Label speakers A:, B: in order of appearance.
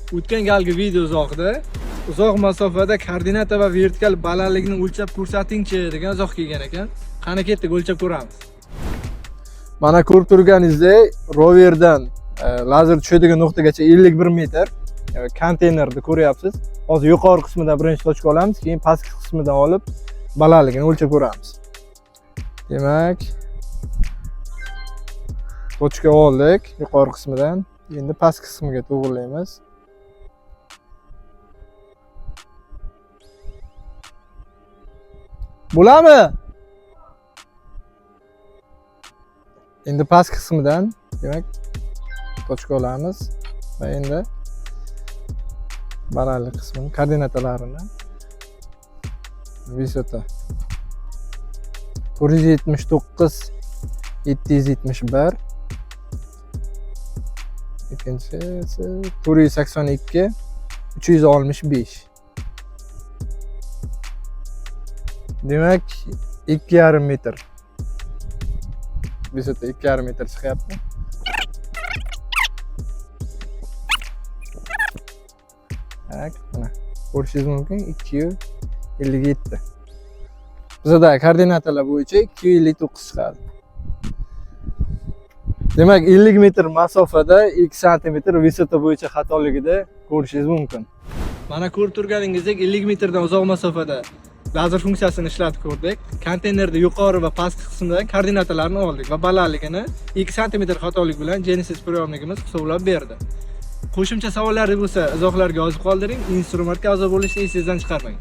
A: O'tgan galgi video izohida uzoq masofada koordinata va vertikal balandlikni o'lchab ko'rsatingchi degan izoh kelgan ekan. Qani ketdik, o'lchab ko'ramiz. Mana ko'rib turganingizdek, roverdan lazer tushadigan nuqtagacha 51 metr konteynerni ko'ryapsiz. Hozir yuqori qismidan birinchi tochka olamiz, keyin pastki qismidan olib balandligini o'lchab ko'ramiz. Demak, tochka oldik yuqori qismidan. Endi pastki qismiga to'g'rilaymiz. Bo'ladimi? Endi pastki qismidan, demak, tochka olamiz va endi balandlik qismini, koordinatalarini высота 479 771, ikkinchisi 482 365. Demak, 2,5 metr. Высота 2,5 metr chiqyapti. Так, mana ko'rishingiz mumkin, 257. Bizada koordinatalar bo'yicha 259 chiqadi. Demak, 50 metr masofada 2 santimetr высота bo'yicha xatoligida ko'rishingiz mumkin. Mana ko'rib turganingizdek, 50 metrdan uzoq masofada lazer funksiyasini ishlatib ko'rdik. Konteynerda yuqori va pastki qismidan koordinatalarni oldik va balandligini 2 santimetr xatolik bilan Genesis приемник imiz hisoblab berdi. Qo'shimcha savollaringiz bo'lsa, izohlarga yozib qoldiring. Instrumentga a'zo bo'lishni esingizdan chiqarmang.